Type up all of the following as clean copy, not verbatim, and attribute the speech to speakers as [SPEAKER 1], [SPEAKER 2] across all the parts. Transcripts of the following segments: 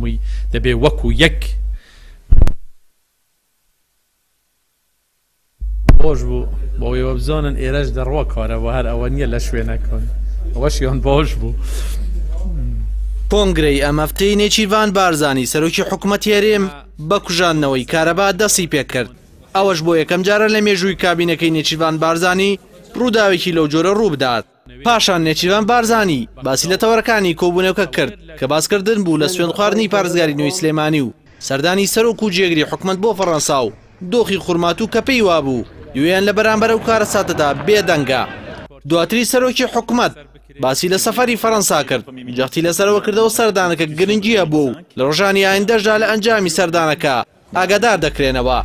[SPEAKER 1] هەمووی دەبێ وەکو یەک. باش بوو بۆ ئێوە بزانن ئێرەش دەڕوا کارەبا هەر ئەوە نییە لە شوێنەکان ئەوەشیان باش بوو.
[SPEAKER 2] کۆنگرەی ئەم هەفتەی نێچیرڤان بارزانی سەرۆکی حکومەتی هەرێم بە کوژاندنەوەی کارەبا دەستی پێکرد، ئەوەش بۆ یەکەمجارە لە مێژووی کابینەکەی نێچیرڤان بارزانی ڕووداوێکی لەو جۆرە ڕووبدات. پاشان نێچیرڤان بارزانی باسی لە تەوەرەکانی کۆبوونەوەکە کرد کە باسکردن بوو لە سوێندخواردنی پارێزگاری نوێی سلێمانی و سەردانی سەرۆک و جێگری حکومەت بۆ فەڕەنسا و دۆخی خورماتوو کە پێی وابوو یوێن لە بەرامبەر ئەو کارەساتەدا بێدەنگە. دواتری سەرۆکی حکومەت باسی لە سەفەری فەڕەنسا کرد، جەختی لەسەر ئەوە کردەوە سەردانەکە گرنگی هەبووە و لە ڕۆژانی ئایندەشدا لە ئەنجامی سەردانەکە ئاگادار دەکرێنەوە.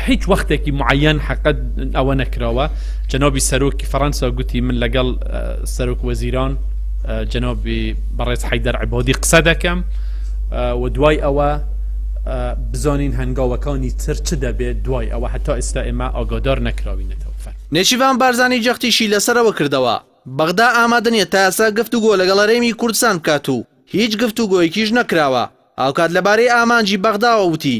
[SPEAKER 1] هیچ وەختێکی معەیەن حەقەت ئەوە نەکراوە. جەنابی سەرۆکی فەڕەنسا گوتی من لەگەڵ سەرۆک وەزیران جەنابی بەڕێز حەیدەر عەبادی قسە دەکەم و دوای ئەوە بزانین هەنگاوەکانی تر چ دەبێت دوای ئەوە هەتا ئێستا ئێمە ئاگادار نەکراوینەتەوە.
[SPEAKER 2] نێچیرڤان بارزانی جەختیشی لەسەر ئەوە کردەوە، بەغدا ئامادە نییە تا ئێستا گفتوگۆ لەگەڵ هەرێمی کوردستان بکات و هیچ گفتوگۆیەکیش نەکراوە، هاوکات لەبارەی ئامانجی بەغداوە وتی،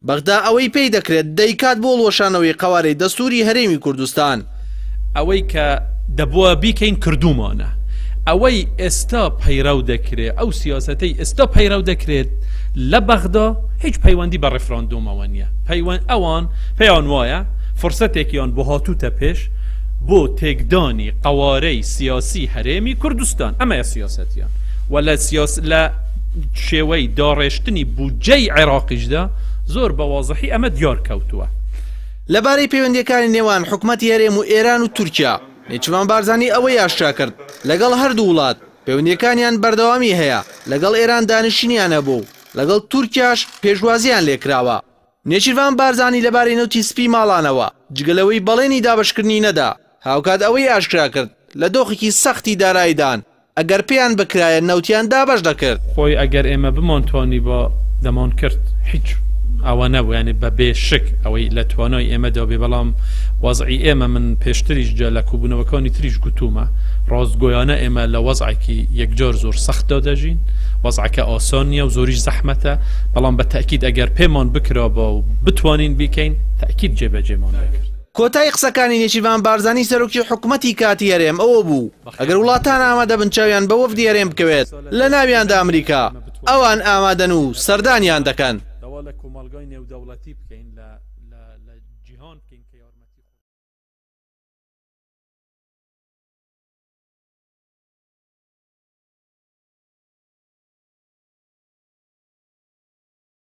[SPEAKER 2] بەغدا ئەوەی پێی دەکرێت دەیکات بۆ هەڵوەشانەوەی قەوارەی دەستووری هەرێمی کوردستان.
[SPEAKER 1] ئەوەی کە دەبوا بیکەین کردوومانە. ئەوەی ئێستا پەیڕەو دەکرێت، ئەو سیاسەتەی ئێستا پەیڕەو دەکرێت لە بەغدا هیچ پەیوەندی بە ڕیفراندۆمەوە نییە. ئەوان پێیان وایە فرسەتێکیان بۆ هاتووتە پێش بۆ تێکدانی قەوارەی سیاسی هەرێمی کوردستان. ئەمەیە سیاسەتیان و لە لە شێوەی داڕێشتنی بودجەی عێراقیشدا زۆر بە وازحی ئەمە دیار کەوتووە.
[SPEAKER 2] لەبارەی پەیوەندییەکانی نێوان حکومەتی هەرێم و ئێران و تورکیا، نێچیرڤان بارزانی ئەوەی ئاشکرا کرد، لەگەڵ هەردوو وڵات پەیوەندییەکانیان بەردەوامی هەیە، لەگەڵ ئێران دانیشتنیان هەبووە و لەگەڵ تورکیاش پێشوازییان لێکراوە. نێچیرڤان بارزانی لەبارەی نەوتی سپی ماڵانەوە، جگە لەوەی بەڵێنی دابەشکردنی نەدا، هاوکات ئەوەی ئاشکرا کرد، لە دۆخێکی سەختی داراییدان، ئەگەر پێیان بکرایە نەوتیان دابەش دەکرد.
[SPEAKER 1] خۆی ئەگەر ئێمە بمانتوانیبا دەمانکرد، هیچ ئەوە نەبوو، یانی بە بێ شک ئەوەی لە توانای ئێمەدا بێ، بەڵام وەزعی ئێمە من پێشتریش جا لە کۆبوونەوەکانی تریش گوتوومە، ڕاستگۆیانە ئێمە لە وەزعێکی یەکجار زۆر سەختدا دەژین، وەزعەکە ئاسان نییە و زۆریش زەحمەتە، بەڵام بە تەئکید ئەگەر پێمان بکرابا و بتوانین بیکەین تەئکید جێبەجێمان دەکرد.
[SPEAKER 2] کۆتایی قسەکانی نێچیرڤان بارزانی سەرۆکی حکومەتی کاتی هەرێم ئەوە بوو، ئەگەر وڵاتان ئامادەبن چاویان بە وەفدی هەرێم بکەوێت لەناویاندا ئەمریکا، ئەوان ئامادەن و سەردانیان دەکەن.